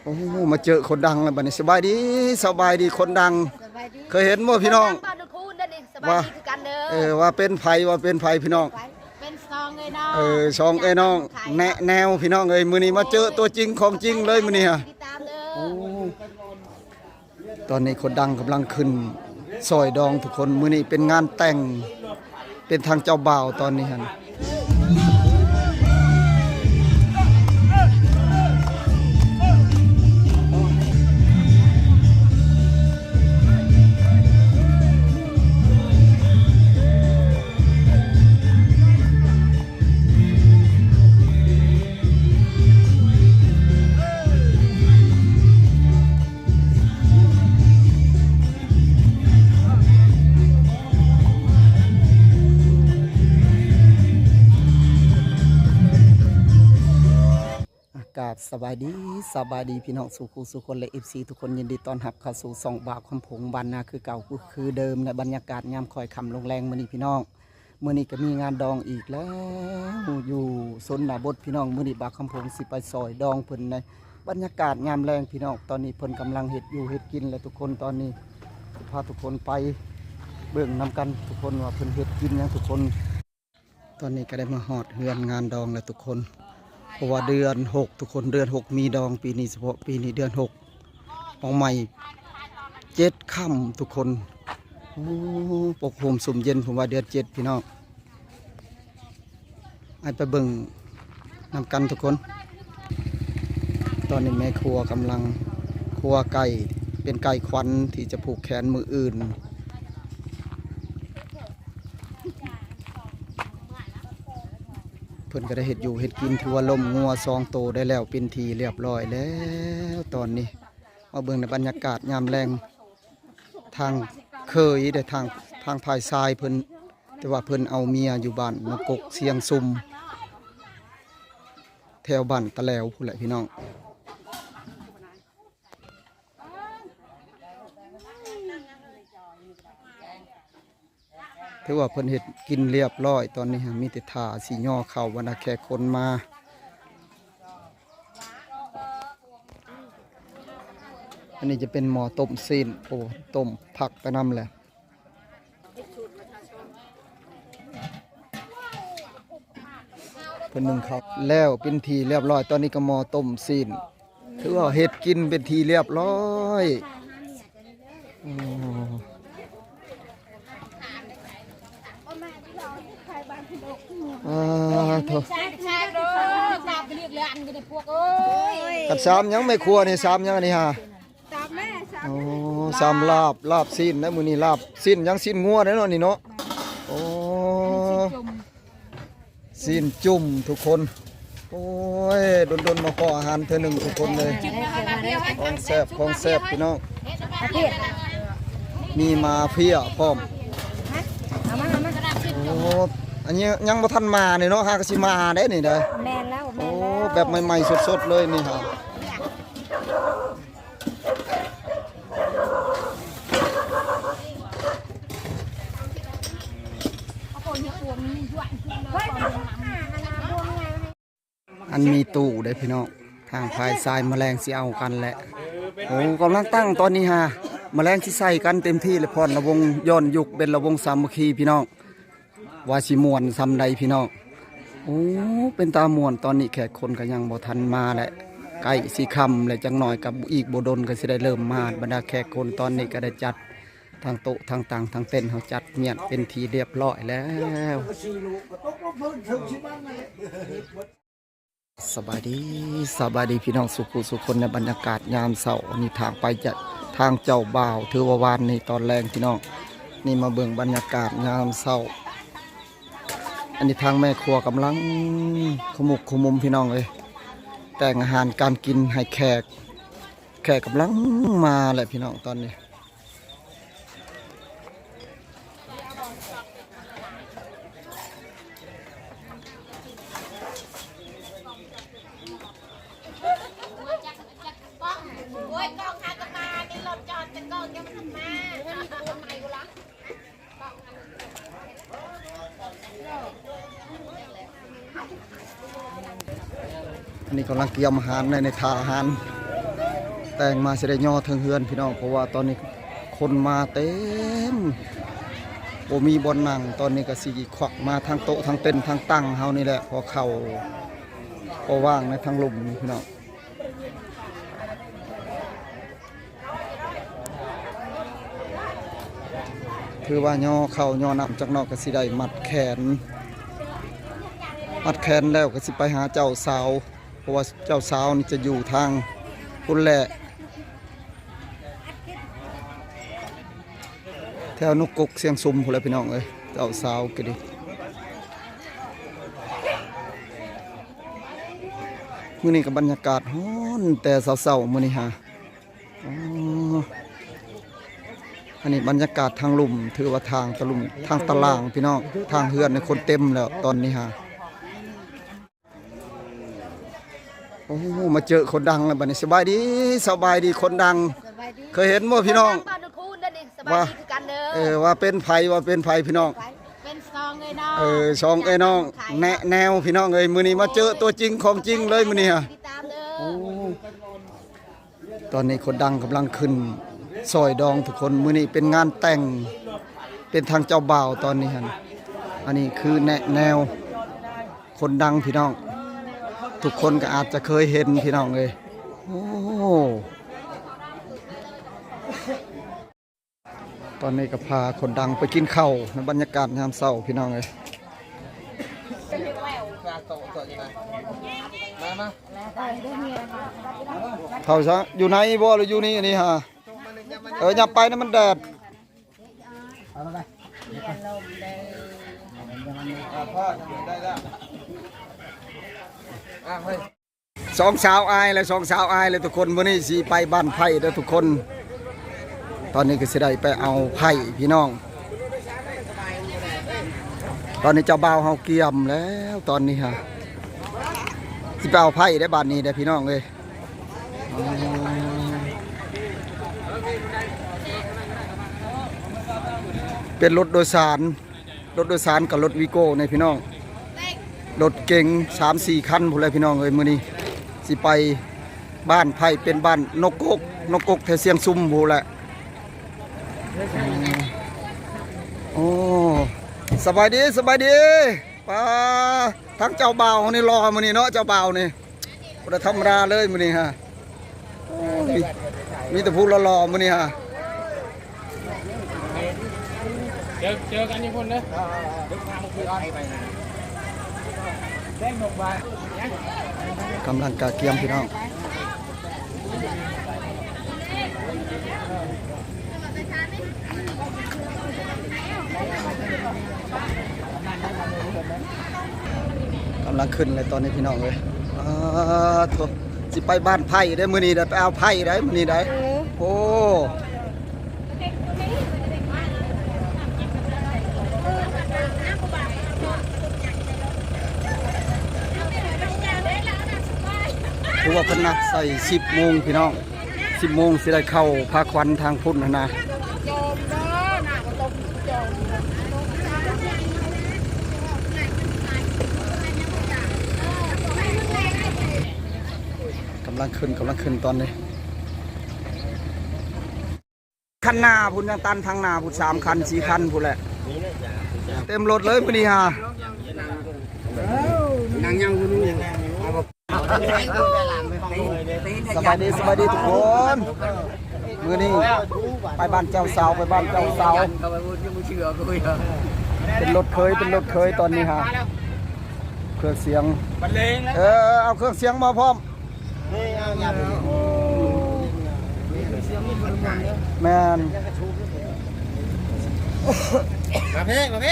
ໂອ້ ມາເຈີຄົນດັງແລ້ວບັດນີ້. ສະບາຍດີ ສະບາຍດີຄົນດັງ. ສະບາຍດີ. ເຄີຍເຫັນບໍ່ພີ່ນ້ອງ? ບ້ານໂນນຄູນເດ້ນີ້. ສະບາຍດີຄືກັນເດີ. ວ່າ ເອີ ວ່າເປັນໃຜ ວ່າເປັນໃຜພີ່ນ້ອງ? ເປັນສອງເອື້ອຍນ້ອງ. ເອີ ສອງເອື້ອຍນ້ອງ ແນະແນວພີ່ນ້ອງເອີຍ. ມື້ນີ້ມາເຈີຕົວຈິງຂອງຈິງເລີຍມື້ນີ້ຮະ. ຕິດຕາມເດີ. ໂອ້ ຕອນນີ້ຄົນດັງກຳລັງຂຶ້ນຊອຍດອງທຸກຄົນ. ມື້ນີ້ເປັນງານແຕ່ງ ເປັນທາງເຈົ້າບ່າວຕອນນີ້ຫັ້ນ. ອາ ກາບສະບາຍດີ ສະບາຍດີພີ່ນ້ອງສູ່ຄູ່ສູ່ຄົນ ແລະ ເອັຟຊີທຸກຄົນ. ຍິນດີຕ້ອນຮັບເຂົ້າສູ່ຊ່ອງບ່າວຄຳພົງບ້ານນາຄືເກົ່າຄືເດີມ ໃນບັນຍາກາດຍາມຄ່ອຍຄ່ຳລົງແລງມື້ນີ້ພີ່ນ້ອງ. ມື້ນີ້ກໍມີງານດອງອີກແລ້ວ ຢູ່ຊົນນະບົດພີ່ນ້ອງ. ມື້ນີ້ບ່າວຄຳພົງຊິໄປຊອຍດອງເພິ່ນໃນບັນຍາກາດຍາມແລງພີ່ນ້ອງ. ຕອນນີ້ເພິ່ນກຳລັງເຮັດຢູ່ເຮັດກິນແລ້ວທຸກຄົນ. ຕອນນີ້ຊິພາທຸກຄົນໄປເບິ່ງນຳກັນທຸກຄົນ ວ່າເພິ່ນເຮັດກິນຫຍັງທຸກຄົນ. ຕອນນີ້ກໍໄດ້ມາຮອດເຮືອນງານດອງແລ້ວທຸກຄົນ ເພາະວ່າເດືອນຫົກທຸກຄົນ ເດືອນຫົກມີດອງ. ປີນີ້ ສະເພາະປີນີ້ເດືອນຫົກ ອອກໃໝ່ເຈັດຄ່ຳທຸກຄົນ. ໂອ້ ປົກໂຮມຊຸ່ມເຢັນ ເພິ່ນວ່າເດືອນເຈັດພີ່ນ້ອງ. ໃຫ້ໄປເບິ່ງນຳກັນທຸກຄົນ. ຕອນນີ້ແມ່ຄົວກຳລັງຄົວໄກ່ ເປັນໄກ່ຂວັນທີ່ຈະຜູກແຂນມື້ອື່ນ. ເພິ່ນກໍໄດ້ເຮັດຢູ່ເຮັດກິນ ຖືວ່າລົ້ມງົວສອງໂຕໄດ້ແລ້ວເປັນທີ່ລຽບຮ້ອຍແລ້ວ. ຕອນນີ້ມາເບິ່ງໃນບັນຍາກາດຍາມແລງ ທາງເຂີຍເດ້ ທາງ ທາງຝ່າຍຊາຍເພິ່ນ ແຕ່ວ່າເພິ່ນເອົາເມຍຢູ່ບ້ານນ້ຳກົກຊຽງຊຸ່ມ ແຖວບ້ານຕະແຫຼວພຸ້ນແຫຼະພີ່ນ້ອງ. ຖືວ່າເພິ່ນເຮັດກິນລຽບຮ້ອຍ ຕອນນີ້ມີແຕ່ຖ້າຊິຍໍເຂົ້າ ບັນດາແຂກຄົນມາ. ອັນນີ້ຈະເປັນໝໍ້ຕົ້ມຊີ້ນ ໂອ້ ຕົ້ມຜັກໄປນຳແຫຼະ. ເພິ່ນໜຶ້ງເຂົ້າແລ້ວເປັນທີ່ລຽບຮ້ອຍ. ຕອນນີ້ກໍໝໍ້ຕົ້ມຊີ້ນ ຖືວ່າເຮັດກິນເປັນທີ່ລຽບຮ້ອຍ. ໂອ້ ອາ ໂທ້ ຄັນຊາມຫຍັງແມ່ຄົວນີ້ ຊາມຫຍັງອັນນີ້ຫາ? ຊາມແມ່ ຊາມ ໂອ້ ຊາມລາບ ລາບຊີ້ນນະ ມື້ນີ້ລາບຊີ້ນຫຍັງ ຊີ້ນງົວເດ້ເນາະນີ້ເນາະ. ໂອ້ ຊີ້ນຈຸ່ມທຸກຄົນ. ໂອ້ຍ ດົນໆມາພໍ້ອາຫານເທື່ອໜຶ່ງທຸກຄົນເລີຍ. ຂອງແຊບ ຂອງແຊບພີ່ນ້ອງ ມີມາເຟຍພ້ອມ. ເອົາມາ ເອົາມາ ໂອ້ ອັນນີ້ຍັງບໍ່ທັນມານີ້ເນາະ ຫາກະຊິມາເດ້ນີ້ເດ້. ແມ່ນແລ້ວ ໂອ້ ແມ່ນແລ້ວ ແບບໃໝ່ໆສົດໆເລີຍນີ້ຫາ. ອັນມີຕູ້ເດ້ພີ່ນ້ອງ ທາງຝ່າຍຊາຍມະແລງຊິເອົາກັນແຫຼະ. ໂອ້ ກຳລັງຕັ້ງຕອນນີ້ຫາ ມະແລງຊິໃສ່ກັນເຕັມທີ່ແລ້ວ. ພ້ອນລະວົງຍ້ອນຍຸກ ເປັນລະວົງສາມັກຄີພີ່ນ້ອງ. ວ່າຊິມ່ວນສ່ຳໃດພີ່ນ້ອງ. ໂອ້ ເປັນຕາມ່ວນ. ຕອນນີ້ແຂກຄົນກໍຍັງບໍ່ທັນມາແຫຼະ ໃກ້ຊິຄ່ຳແລ້ວ ຈັກໜ້ອຍກໍອີກບໍ່ດົນກໍຊິໄດ້ເລີ່ມມາ. ບັນດາແຂກຄົນຕອນນີ້ກໍໄດ້ຈັດທັງໂຕະທັງຕັ່ງທັງເຕັນ ເຮົາຈັດມ້ຽນເປັນທີ່ລຽບຮ້ອຍແລ້ວ. ສະບາຍດີ ສະບາຍດີພີ່ນ້ອງສູ່ຄູ່ສູ່ຄົນ ໃນບັນຍາກາດຍາມເຊົ້າ. ອັນນີ້ທາງໄປຈະ ທາງເຈົ້າບ່າວ ຖືວ່າວານນີ້ຕອນແລງພີ່ນ້ອງ ນີ້ມາເບິ່ງບັນຍາກາດຍາມເຊົ້າ. ອັນນີ້ທາງແມ່ຄົວກຳລັງຂະໝຸກຂະໝຸມພີ່ນ້ອງເອີຍ ແຕ່ງອາຫານການກິນໃຫ້ແຂກ. ແຂກກຳລັງມາແຫຼະພີ່ນ້ອງຕອນນີ້. ອັນນີ້ກຳລັງກຽມອາຫານໃນ ໃນຖາອາຫານ. ແຕ່ງມາຊິໄດ້ຍໍເທິງເຮືອນພີ່ນ້ອງ ເພາະວ່າຕອນນີ້ຄົນມາເຕັມ ບໍ່ມີບ່ອນນັ່ງ. ຕອນນີ້ກໍຊິຄວັກມາທັງໂຕະ ທັງເຕັນ ທັງຕັ່ງເຮົານີ້ແຫຼະ ເພາະເຂົ້າ ເພາະວ່າງໃນທາງລຸ່ມນີ້ພີ່ນ້ອງ. ຖືວ່າຍໍເຂົ້າຍໍນ້ຳຈັກໜ້ອຍ ກໍຊິໄດ້ມັດແຂນ ມັດແຂນແລ້ວກໍຊິໄປຫາເຈົ້າສາວ ເພາະວ່າເຈົ້າສາວນີ້ຈະຢູ່ທາງພຸ້ນແຫຼະ ແຖວນົກກົກຊຽງຊຸມພຸ້ນແຫຼະພີ່ນ້ອງເອີຍ ເຈົ້າສາວກໍດີ. ມື້ນີ້ກໍບັນຍາກາດຮ້ອນແຕ່ເຊົ້າໆ ມື້ນີ້ຫາ ອໍ ອັນນີ້ບັນຍາກາດທາງລຸ່ມ ຖືວ່າທາງຕະລຸ່ມ ທາງຕະລ່າງພີ່ນ້ອງ ທາງເຮືອນນີ້ຄົນເຕັມແລ້ວຕອນນີ້ຫາ. ໂອ້ ມາເຈີຄົນດັງແລ້ວບັດນີ້. ສະບາຍດີ ສະບາຍດີຄົນດັງ ສະບາຍດີ ເຄີຍເຫັນບໍ່ພີ່ນ້ອງ? ບ້ານໂນນຄູນເດີນີ້ ສະບາຍດີຄືກັນເດີ. ເອີ ວ່າເປັນໃຜ ວ່າເປັນໃຜພີ່ນ້ອງ? ເປັນສອງເອື້ອຍນ້ອງ ເອີ ສອງເອື້ອຍນ້ອງ ແນະແນວພີ່ນ້ອງເອີຍ ມື້ນີ້ມາເຈີຕົວຈິງຂອງຈິງເລີຍມື້ນີ້ຫາ. ໂອ້ ຕອນນີ້ຄົນດັງກຳລັງຂຶ້ນຊອຍດອງທຸກຄົນ. ມື້ນີ້ເປັນງານແຕ່ງ ເປັນທາງເຈົ້າບ່າວຕອນນີ້ຫັ້ນ. ອັນນີ້ຄືແນະແນວຄົນດັງພີ່ນ້ອງ ທຸກຄົນກໍອາດຈະເຄີຍເຫັນພີ່ນ້ອງເອີຍ. ໂອ້ ຕອນນີ້ກໍພາຄົນດັງໄປກິນເຂົ້າໃນບັນຍາກາດຍາມເຊົ້າພີ່ນ້ອງເອີຍ. ເຂົ້າຊະ ຢູ່ໃນບໍ່ ຫຼືຢູ່ນີ້ ອັນນີ້ຫາ? ເອີ ຫຍັບໄປນະ ມັນແດດ. ສອງສາວອາຍແລ້ວ ສອງສາວອາຍແລ້ວທຸກຄົນ. ມື້ນີ້ຊິໄປບ້ານໄຜ່ເດີທຸກຄົນ. ຕອນນີ້ກໍຊິໄດ້ໄປເອົາໄຜ່ພີ່ນ້ອງ. ຕອນນີ້ເຈົ້າບ່າວເຮົາກຽມແລ້ວຕອນນີ້ຫາ ຊິໄປເອົາໄຜ່ໄດ້ບາດນີ້ເດ້ພີ່ນ້ອງເອີຍ. ເປັນລົດໂດຍສານ ລົດໂດຍສານກັບລົດວີໂກ້ນີ້ພີ່ນ້ອງ ລົດເກັງສາມສີ່ຄັນພຸ້ນແຫຼະພີ່ນ້ອງເອີຍ. ມື້ນີ້ຊິໄປບ້ານໄຜ່ ເປັນບ້ານນົກກົກ ນົກກົກແຖວຊຽງຊຸມພຸ້ນແຫຼະ. ໂອ້ ສະບາຍດີ ສະບາຍດີ. ປາ ທັງເຈົ້າບ່າວເຮົານີ້ຫຼໍ່ມື້ນີ້ເນາະ ເຈົ້າບ່າວນີ້ ບໍ່ໄດ້ທຳມະດາເລີຍມື້ນີ້ຫາ. ໂອ້ຍ ມີແຕ່ຜູ້ຫຼໍ່ໆມື້ນີ້ຫາ. ເຈີ ເຈີກັນຢູ່ພຸ້ນເດີ. ກຳລັງກະກຽມພີ່ນ້ອງ ກຳລັງຂຶ້ນເລີຍຕອນນີ້ພີ່ນ້ອງເອີຍ. ອາ ໂທ້ ຊິໄປບ້ານໄຜ່ເດ້ມື້ນີ້ ໄດ້ໄປເອົາໄຜ່ໄດ້ມື້ນີ້ໄດ້. ໂອ້ ຄືວ່າເພິ່ນນັດໃສ່ສິບໂມງພີ່ນ້ອງ. ສິບໂມງຊິໄດ້ເຂົ້າພາຂວັນທາງພຸ້ນຫັ້ນນະ. ກຳລັງຂຶ້ນ ກຳລັງຂຶ້ນຕອນນີ້. ຄັນໜ້າພຸ້ນຍັງຕັນ ທາງໜ້າພຸ້ນສາມຄັນສີ່ຄັນພຸ້ນແຫຼະ ເຕັມລົດເລີຍມື້ນີ້ຫາ. ນັ່ງຍັງຢູ່ນີ້. ສະບາຍດີ ສະບາຍດີທຸກຄົນ. ມື້ນີ້ໄປບ້ານເຈົ້າສາວ ໄປບ້ານເຈົ້າສາວ ເປັນລົດເຂີຍ ເປັນລົດເຂີຍຕອນນີ້ຫາ. ເຄື່ອງສຽງ ເອີ ເອົາເຄື່ອງສຽງມາພ້ອມ. ແມ່ນ ມາເພ ມາເພ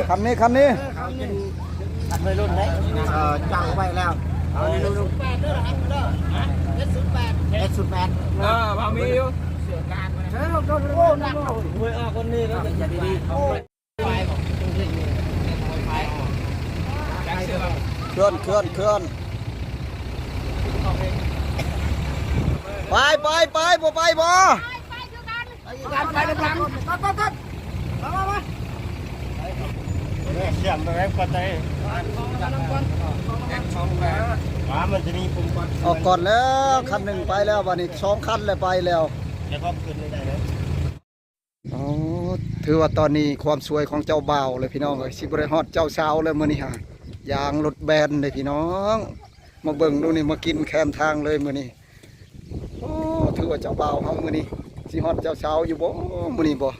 ຄັນນີ້ ຄັນນີ້ ຄັນໄວລຸ້ນເດ້. ເອີ ຈັບໄວ້ແລ້ວ ເອົານີ້ລຸ້ນ ເອັດສູນແປດ ເອັດສູນແປດ. ເອີ ເຮົາມີຢູ່ ໂອ້ ໜັກ ໂອ້ຍ ອອກຄົນນີ້ແລ້ວ ຢ່າດີໆ. ເຄື່ອນ ເຄື່ອນ ເຄື່ອນ ໄປ ໄປ ໄປ ບໍ່ໄປບໍ່? ໄປນຳຫຼັງ ໄປ ໄປ ໄປ ມາ ມາ ມາ. ເຊື່ອມໄປໄວ້ກ່ອນໄດ້ ວ່າມັນຈະມີປຸ່ມກ່ອນ ອອກກ່ອນແລ້ວ ຄັນໜຶ່ງໄປແລ້ວ ບາດນີ້ສອງຄັນແລ້ວ ໄປແລ້ວ ແລ້ວກໍຂຶ້ນໄດ້ເລີຍ. ອໍ ຖືວ່າຕອນນີ້ຄວາມສວຍຂອງເຈົ້າບ່າວເລີຍພີ່ນ້ອງເອີຍ ຊິບໍ່ໄດ້ຮອດເຈົ້າສາວເລີຍມື້ນີ້ຫາ ຢາງລົດແບນເດ້ພີ່ນ້ອງ. ມາເບິ່ງດູນີ້ ມາກິນແຄມທາງເລີຍມື້ນີ້. ໂອ້ ຖືວ່າເຈົ້າບ່າວເຮົາມື້ນີ້ ຊິຮອດເຈົ້າສາວຢູ່ບໍ່ມື້ນີ້ບໍ່?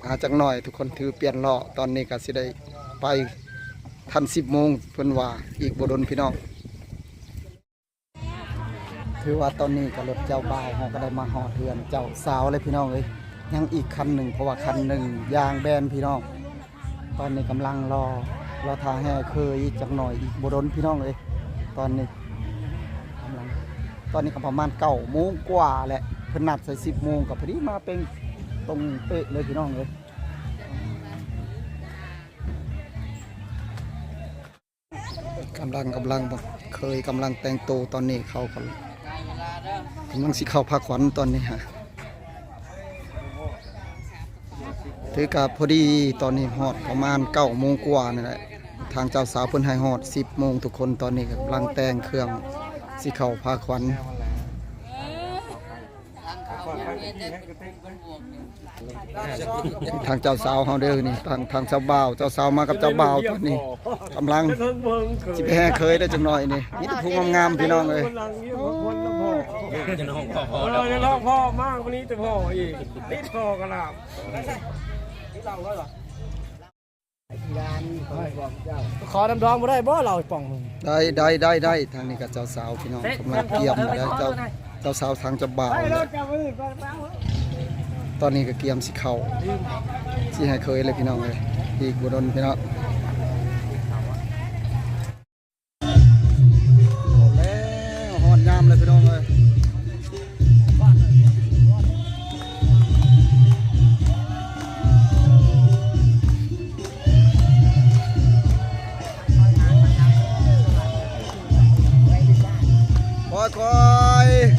ຫາຈັກໜ້ອຍ ທຸກຄົນຖືປ່ຽນລໍ້ ຕອນນີ້ກໍຊິໄດ້ໄປທັນສິບໂມງ ເພິ່ນວ່າອີກບໍ່ດົນພີ່ນ້ອງ. ຖືວ່າຕອນນີ້ກໍລົດເຈົ້າບ່າວເຮົາກໍໄດ້ມາຮອດເຮືອນເຈົ້າສາວແລ້ວພີ່ນ້ອງເອີຍ ຍັງອີກຄັນໜຶ່ງ ເພາະວ່າຄັນໜຶ່ງຢາງແບນພີ່ນ້ອງ. ຕອນນີ້ກຳລັງລໍ ລໍຖ້າແຫ່ເຄີຍອີກຈັກໜ້ອຍ ອີກບໍ່ດົນພີ່ນ້ອງເອີຍ. ຕອນນີ້ກຳລັງ ຕອນນີ້ກໍປະມານເກົ້າໂມງກວ່າແຫຼະ ເພິ່ນນັດໃສ່ສິບໂມງ ກໍພໍດີມາເປັງຕົງເປະເລີຍພີ່ນ້ອງເອີຍ. ກຳລັງ ກຳລັງ ເຄີຍກຳລັງແຕ່ງໂຕ ຕອນນີ້ເຂົາກຳ ກຳລັງຊິເຂົ້າພາຂວັນຕອນນີ້ຫາ ຖືກະພໍດີ ຕອນນີ້ຮອດປະມານເກົ້າໂມງກວ່ານີ້ແຫຼະ ທາງເຈົ້າສາວເພິ່ນໃຫ້ຮອດສິບໂມງທຸກຄົນ. ຕອນນີ້ກຳລັງແຕ່ງເຄື່ອງຊິເຂົ້າພາຂວັນ. ທາງເຈົ້າສາວເຮົາເດີນີ້ ທາງ ທາງເຈົ້າບ່າວ ເຈົ້າສາວມາກັບເຈົ້າບ່າວຕອນນີ້ ກຳລັງຊິໄປແຫ່ເຄີຍໄດ້ຈັກໜ້ອຍນີ້ ມີແຕ່ຜູ້ງາມໆ ພີ່ນ້ອງເອີຍ. ເອີ ຈະຮ້ອງພໍ່ ມາມື້ນີ້ແຕ່ພໍ່ອີກ ຕິດພໍ່ກະລາບ. ຂໍນ້ຳດອງບໍ່ໄດ້ບໍ່ ເຫຼົ້າອີກປ່ອງໜຶ່ງ? ໄດ້ ໄດ້ ໄດ້ ໄດ້. ທາງນີ້ກໍເຈົ້າສາວພີ່ນ້ອງ ກຳລັງກຽມຢູ່ເດີ ເຈົ້າ ເຈົ້າສາວທາງເຈົ້າບ່າວ. ຕອນນີ້ກໍກຽມຊິເຂົ້າ ຊິໃຫ້ເຄີຍເລີຍພີ່ນ້ອງເອີຍ ອີກບໍ່ດົນພີ່ນ້ອງ. ເອົາແລ້ວ ຮອດຍາມແລ້ວພີ່ນ້ອງເອີຍ. ຄ່ອຍໆ.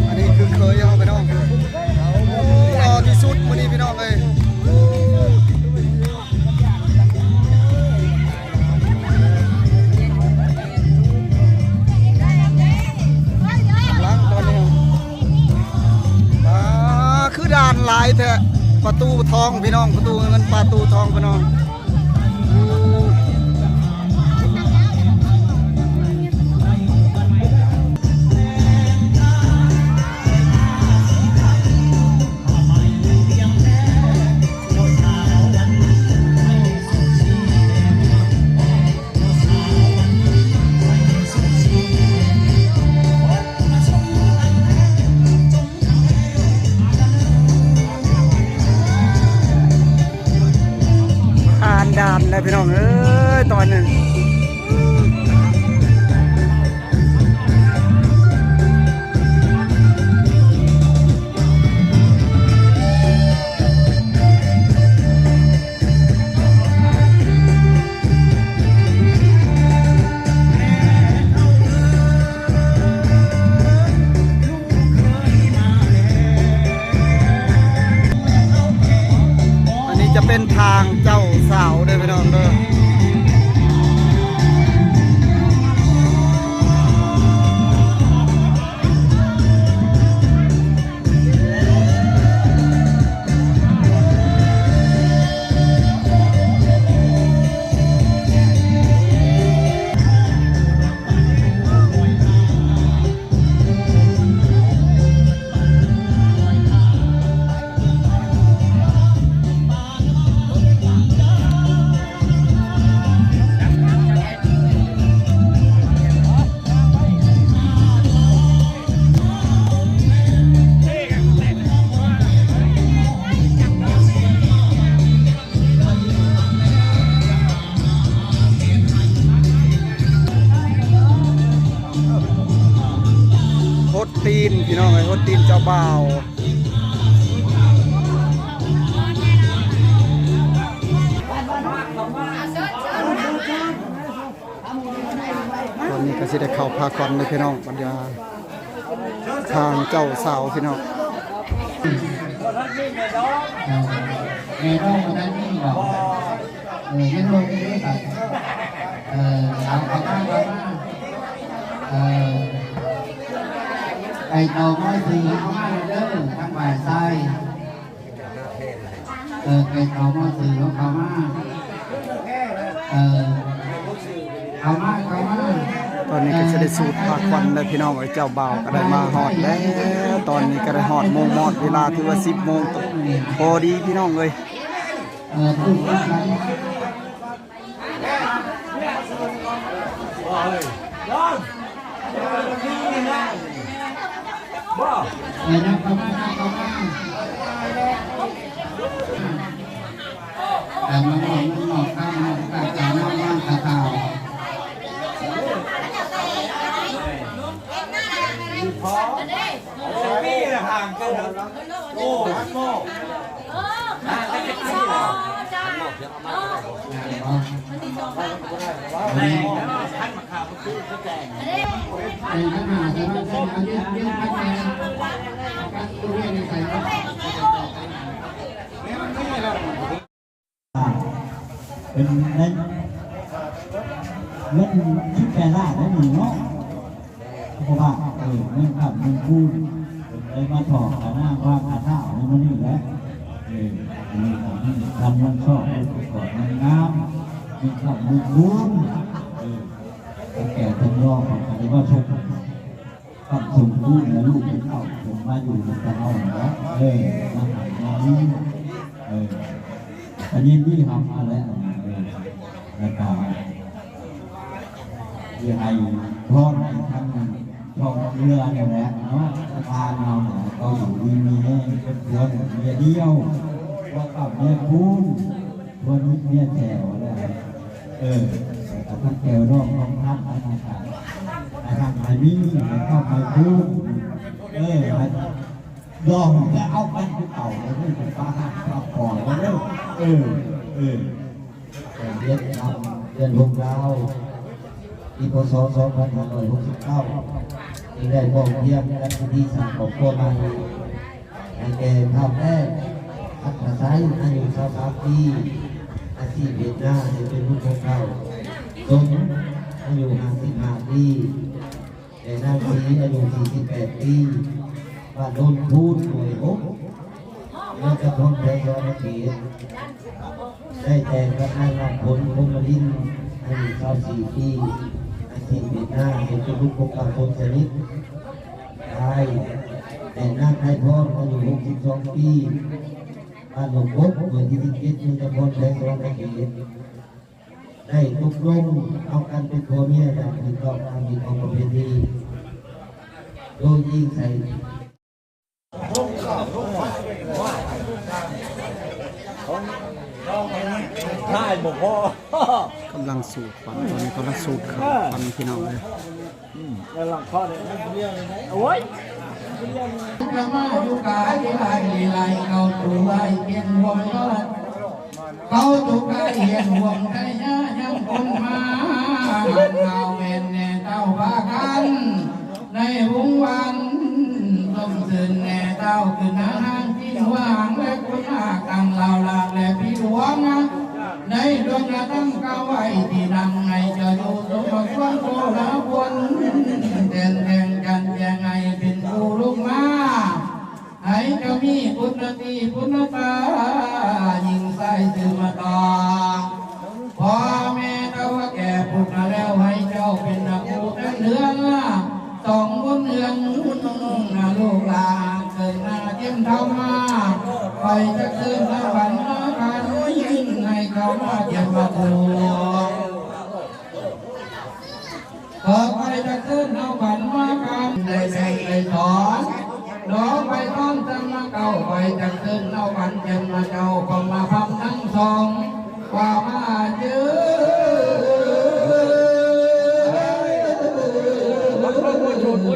ອັນນີ້ຄືເຄີຍເຮົາພີ່ນ້ອງ ຫຼໍ່ທີ່ສຸດມື້ນີ້ພີ່ນ້ອງເອີຍ. ຫຼັງຕອນນີ້ ອ່າ ຄືດ່ານຫຼາຍແທ້ ປະຕູທອງພີ່ນ້ອງ ປະຕູເງິນປະຕູທອງພີ່ນ້ອງ. ຜ່ານດ່ານແລ້ວພີ່ນ້ອງເອີຍ ຕອນນີ້. ອັນນີ້ຈະເປັນທາງເຈົ້າສາວເດີພີ່ນ້ອງເດີ. ຕີນພີ່ນ້ອງເອີຍ ຫົດຕີນເຈົ້າບ່າວ. ຕອນນີ້ກໍຊິໄດ້ເຂົ້າພາຂວັນເລີຍພີ່ນ້ອງ ບັນດາທາງເຈົ້າສາວພີ່ນ້ອງ. ເອີ ແມ່ນ້ອງບໍ່ທັນມີດອກ ເອີ ຍັງລົງຢູ່ໃສ ເອີ ເອົາ ເອົາມາ ເອົາມາ ເອີ ໄກ່ເຕົາໝໍ້ຊື່ ເອົາມາເດີ ທາງຝ່າຍຊ້າຍ ເອີ ໄກ່ເຕົາໝໍ້ຊື່ ເອົາມາ ເອີ ເຂົ້າມາ ເຂົ້າມາ. ຕອນນີ້ກໍຈະໄດ້ສູດພາຂວັນແລ້ວພີ່ນ້ອງເອີຍ ເຈົ້າບ່າວກໍໄດ້ມາຮອດແລ້ວ. ຕອນນີ້ກໍໄດ້ຮອດໂມງມອດເວລາ ຖືວ່າສິບໂມງພໍດີພີ່ນ້ອງເອີຍ. ເອີ ປູກກັນ ເອີ ນຳເຂົ້າມາ ນຳເຂົ້າມາ ເອີ ມານອກ ມານອກ ມານອກ ມານອກ ມານອກ ມານອກ ເປັນໄດ້ ເງິນສິບແປດລ້ານໄດ້ນີ້ເນາະ ເພາະວ່າ ເອີ ເງິນຄ້ຳເງິນຄູນ ເພິ່ນໄດ້ມາຖອກຂະນາງວາງຂະທ້າວໃນມື້ນີ້ແຫຼະ. ເອີ ມີການມີການເງິນຊອກ ເປັນປະກອບງາມໆ ມີຄ້ຳມີຄູນ ເອີ ແກ່ເພິ່ນເນາະ ເພິ່ນກໍໄດ້ມາຊົມ ຄຳສົມບູນໃນລູກເປັນເຕົ້າ ເພິ່ນມາຢູ່ນຳກັນເຮົາຫັ້ນແຫຼະ ເອີ ມາຫາມາມີ ເອີ ກໍຍິນດີຮັບຫັ້ນແຫຼະ ເອີ ແລ້ວກໍຊິໃຫ້ພອນໃຫ້ທັງຊ່ອງເຮືອນີ້ແຫຼະເນາະ ປະທານເຮົານີ້ ເຂົາຢູ່ດີມີແຮງ ເປັນຜົວໜຶ່ງເມຍດຽວ ຜົວເກົ່າເມຍຄູນ ຜົວໜຸ່ມເມຍແຖວແລ້ວ ເອີ ແລ້ວກໍທັງແຖວນ້ອງຂອງທ່ານ ໃຫ້ຮັ່ງໃຫ້ມີ ໃຫ້ຄ້ຳໃຫ້ຄູນ ເອີ ໃຫ້ດອງຈະເອົາກັນຄືເກົ່າເດີ ເປັນປ້າຮັກປ້າປອຍເດີ ເອີ ເອີ ເອີ ເດືອນ ເດືອນຫົກລາວ ປີ ພ.ສ. ສອງພັນຫ້າຮ້ອຍຫົກສິບເກົ້າ ຈຶ່ງໄດ້ພ້ອມພຽງກັບພິທີສ້າງຄອບຄົວໃໝ່ ໃຫ້ແກ່ທ້າວແຕ້ ອັດຕະໄຊ ອາຍຸຊາວສາມປີ ອາຊີບເຮັດນາ ເຮັດເປັນບຸກຄົງເຂົ້າ ສົມ ອາຍຸຫ້າສິບຫ້າປີ ແລະ ນາງສີ ອາຍຸສີ່ສິບແປດປີ ບ້ານໂນນຄູນ ໝູ່ຫົກ ເມືອງກະທອງ ແຂວງສະຫວັນນະເຂດ. ໄດ້ແຕ່ງກັບນາງນ້ຳຝົນ ພົມມະລິນ ອາຍຸຊາວສີ່ປີ ອາຊີບເຮັດນາ ເຮັດເປັນບຸກຄົງເຂົ້າ ຄົນສະໜິດ ຊາຍ ແລະ ນາງໄພພອນ ອາຍຸຫົກສິບສອງປີ ບ້ານໜອງບົກ ເມືອງທີສິບເຈັດ ເມືອງຈຳພອນ ແຂວງສະຫວັນນະເຂດ ໄດ້ຕົກລົງເອົາກັນເປັນຜົວເມຍຢ່າງຖືກຕ້ອງຕາມຮີດຂອງປະເພນີ ໂດຍອີງໃສ່ ຖ່າຍບໍ່ພໍ ກຳລັງສູດຄວັນ ຕອນນີ້ກຳລັງສູດຄວັນພີ່ນ້ອງເອີຍ. ອືມ ແລ້ວຫຼັງຄອດເດ້ ໂອ້ຍ ກະມາຢູ່ກາຍໄຫຼໄຫຼເຂົ້າສູ່ໄວ້ພຽງຮ່ວມຍອດ ເຂົ້າສູ່ກາຍຮຽນຮ່ວມໄດ້ຍາຍັງຄົນມາ ຫາກເຮົາແມ່ນແນ່ເຕົ້າພາກັນ ໃນວົງວັນ ຊົມຊື່ນແນ່ເຕົ້າ ຄືນານາງຈິງຫວາງ ແລະຄຸນອາກາງລາວລາກ ແລະພີ່ຫຼວງ ໃນດວງນາຕັ້ງກ້າວໄວ້ ທີ່ນຳໃຫ້ເຈົ້າຢູ່ສົມຄວນໂກລາພົນ ແຕ່ນແຕ່ງຈັນແຈງໃຫ້ເປັນຜູ້ລຸກມາ ໃຫ້ເຈົ້າມີຄຸນນະຕີຄຸນນະຕາ ຍິງຊາຍສືບມາຕໍ່ ພໍ່ແມ່ເຖົ້າແກ່ພຸດມາແລ້ວ ໃຫ້ເຈົ້າເປັນນາຄູ່ເປັນເຮືອນ ສອງບຸນເຮືອນ ລູກຫຼານເກີດມາຈຽມເຖົ້າມາ ຂ້ອຍຈະເຊີນສະຫວັນມາບານ ໃຫ້ເຂົ້າມາຈຽມມາຄູ່ ເອີ ຂ້ອຍຈະເຊີນເອົາຂວັນມາການ ໄດ້ໃຊ້ໄດ້ສອນ ດອກໄມ້ຕອນຈຳມາເກົ້າ ຂ້ອຍຈະເຊີນເອົາຂວັນຈຳມາເຈົ້າ ຂອງມາພຳທັງສອງ ວ່າມາເຈີ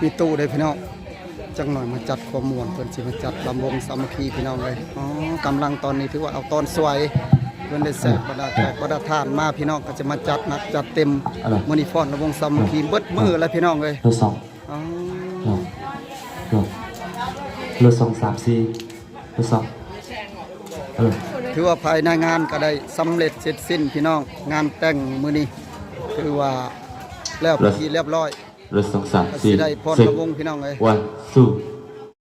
ມີຕູ້ເດ້ພີ່ນ້ອງ ຈັກໜ້ອຍມາຈັດຄວາມມ່ວນ ເພິ່ນຊິມາຈັດລຳວົງສາມັກຄີພີ່ນ້ອງເອີຍ. ອໍ ກຳລັງຕອນນີ້ຖືວ່າເອົາຕອນສວຍ ເພິ່ນໄດ້ແຊກບັນດາແຂກບັນດາທ່ານມາພີ່ນ້ອງ ກໍຈະມາຈັດໜັກຈັດເຕັມ. ມື້ນີ້ຟ້ອນລຳວົງສາມັກຄີເບິດມື້ແລ້ວພີ່ນ້ອງເອີຍ. ອໍ ລົດສອງສາມສີ່ ທົດສອບ ເອີ ຖືວ່າພາຍໃນງານກໍໄດ້ສຳເລັດເສັດສິ້ນພີ່ນ້ອງ ງານແຕ່ງມື້ນີ້ຖືວ່າແລ້ວເປັນທີ່ລຽບຮ້ອຍ. ລົດສອງສາມສີ່ ກໍຊິໄດ້ຟ້ອນລຳວົງພີ່ນ້ອງເອີຍ. ວັນ ທູ